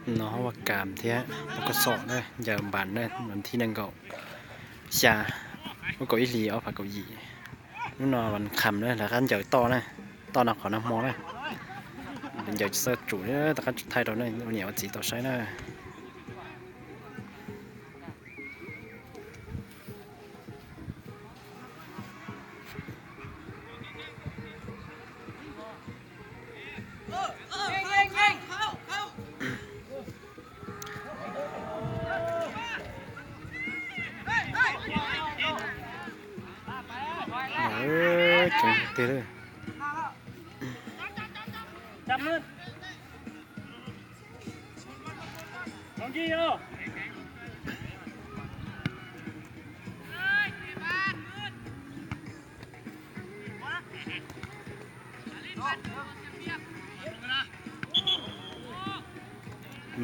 No Vaj Kam thiab Pov Kos Xom na, ncaws npas na, vas thib nees nkaum xya, lub kaum ib hlis ob phav kaum yim. Lub no vas kham na, lawv qab ncaws toj na, toj no qhov nag hmo na. Ncaws tsis txawj tsum, rov qab thaij rau nej ua niam ua txiv tau saib na. Tseem tiag.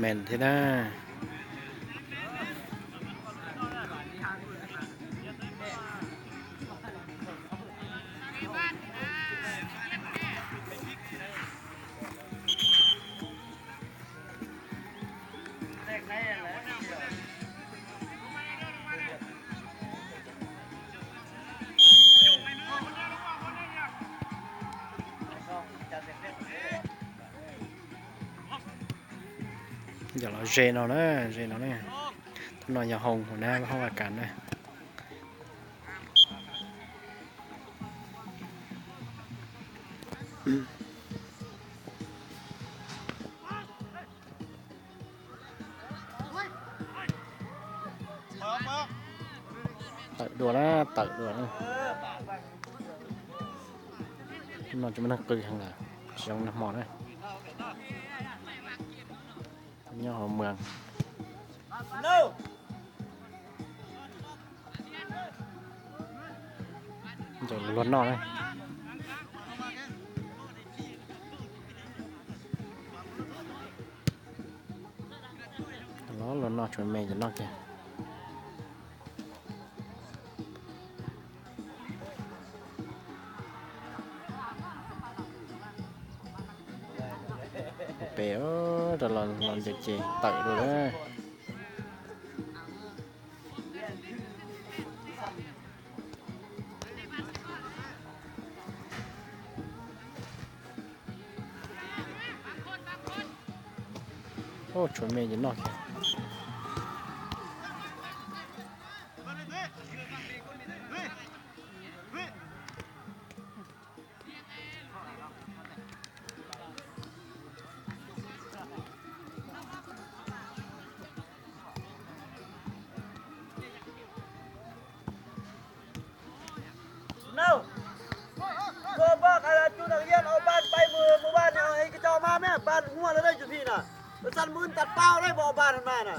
Meem thiab na. Yog los ze no na, ze no na. Tus no yog Hoo hauv na, hauv Vaj Kam na. Tawm dua na, tawm dua na. No tsis muaj neeg qw heev lawm, tsis zoo nag hmo na. Nyob hauv mws. Ncaws luag noj na. Los luag noj, tshuav me ces noj kiag. Pem rau los los ncaws ces tawm dua lawm. Tshuav me ces noj kiag. Tuaj pab hais tias Cub Nam Hiab ua ban pais mus, mus ban no es koj coj mas me ban muaj lawm ne, cov phim na. Lawv xav mus wb tas paub ne, mus ua ban no mas na.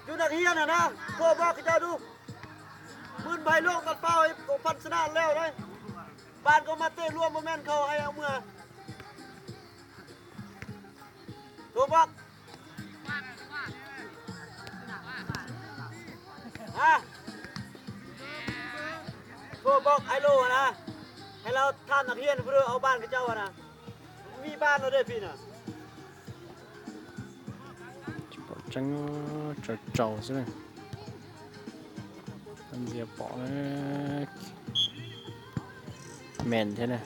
Cub Nam Hiab na na, tuaj pab koj coj dub. Wb npais luaj tas paub, tus phaj xab na lawm ne. Ban koj mas tej luaj mus me khau hais mus. Tuaj pab. Hais tuaj pab ais lus na, hais los tham Nam Hiab pw ua ban koj coj na, vij ban los dej phim na. Tsis pom tseeb, tsau tsau xwb. Ntxias pom me thiab na.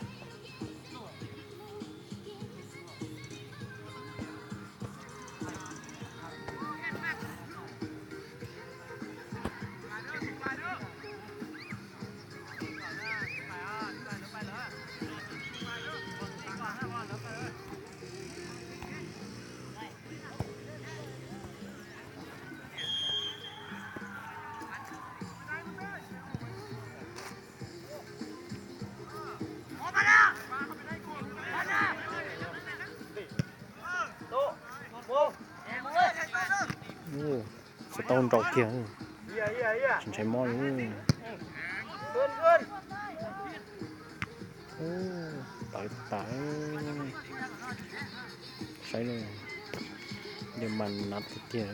Ua, tsis tau nraus kiag, tsis ntshai mob li. Tawv tas, saib, Yeej mas nab tiag tiag.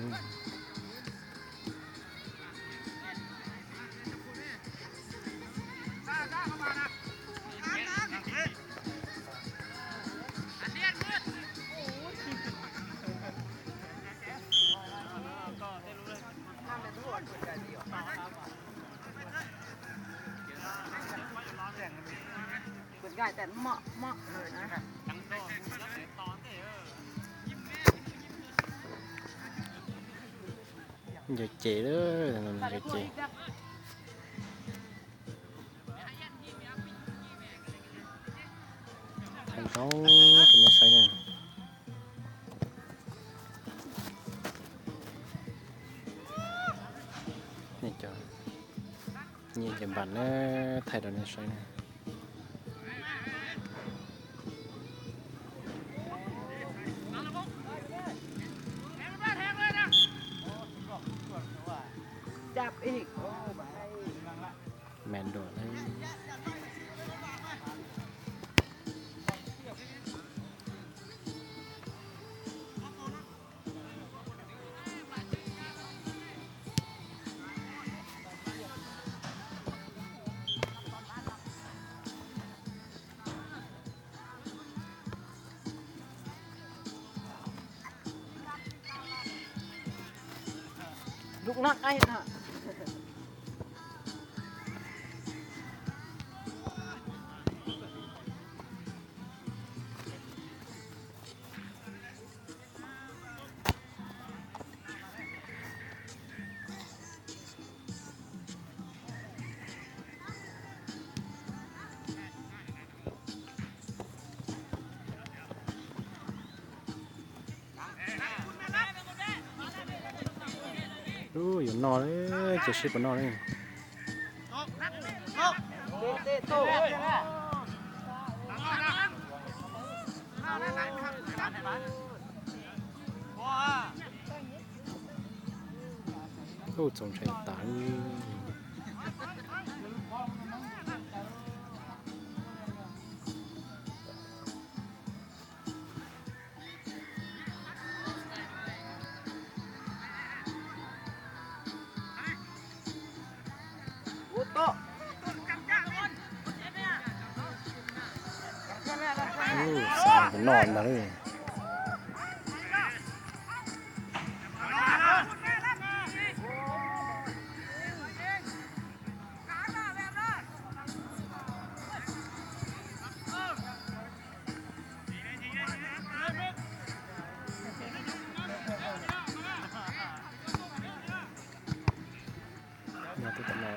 Yog ces, yog ces. Thaij zaub rau nej saib na. Nej cov nyiam ces npam na, thaij rau nej saib na. Me dua thiab. Ub, yuav noj li, cia seb puas noj li. Ub, txaus ntshai tas li. Ub, xav noj ntag li. Nyob twb tom no.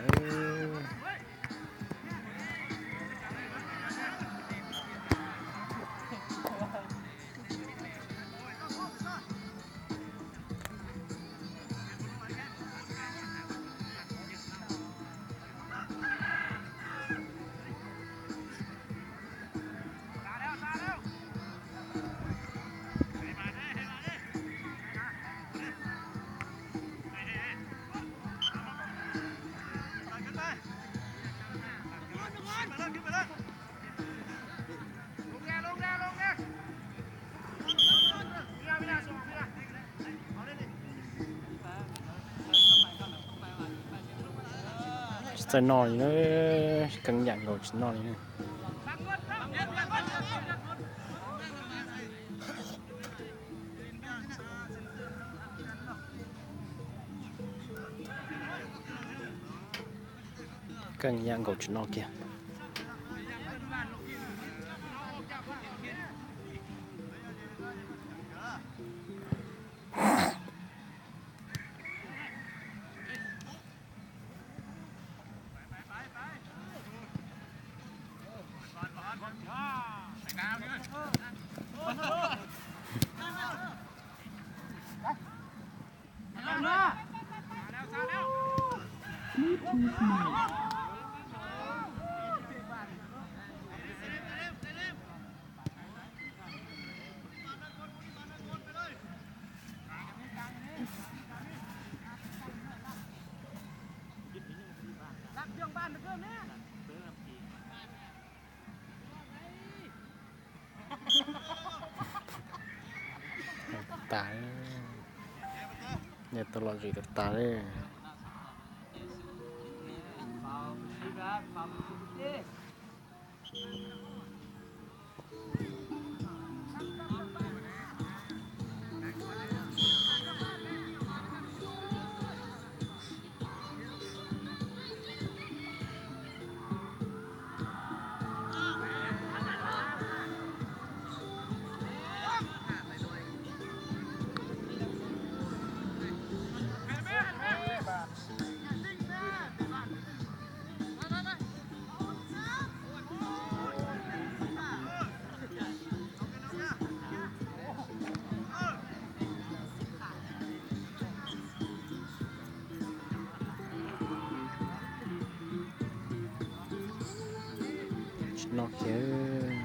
Tsis txawj noj li na, keej yam nkaus tsis noj li na. Keej yam nkaus tsis noj kiag. Tas, yog tau lom zem tas tas li. no kiag.